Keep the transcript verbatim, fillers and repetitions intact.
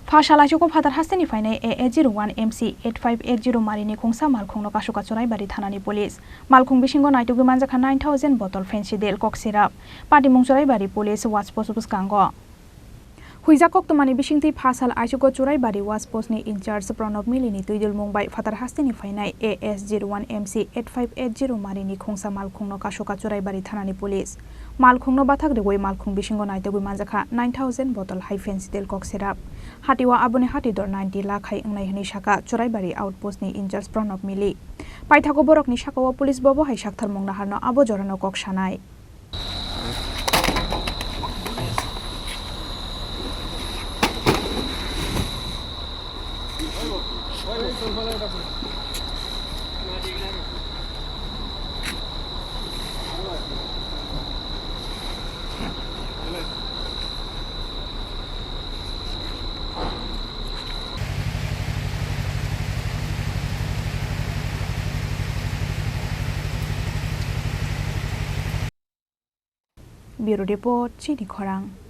Pha sal aichugo phatar hasteni phainai A S zero one M C eight five eight zero marini khungsa malkhungno kasuka Churaibari thanani police. Malkhung bisingo naitugwi manjakha nine thousand bottle Phensedyl cough syrup. Patimung Churaibari police watch post bwskango. Huijak koktwmani bisingtwi pha sal aichugo Churaibari watch post ni in charge Pranab Milini twidulmung bai phatar hasteni phainai A S zero one M C eight five eight zero marini khungsa malkhungno kasuka Churaibari thanani police. Malkhungno bathak riwi malkhung bisingo naitugwi manjakha nine thousand bottle hai Phensedyl cough syrup. Hatio aboni hati dor ninety lakh hai wngnai hwnwi saka Churaibari outpost ni in charge Pranab Mili. Paithago borokni sakao police bobo hai saktharmung naharno abo jorano kok sanai. Bureau Report, Chini Khorang.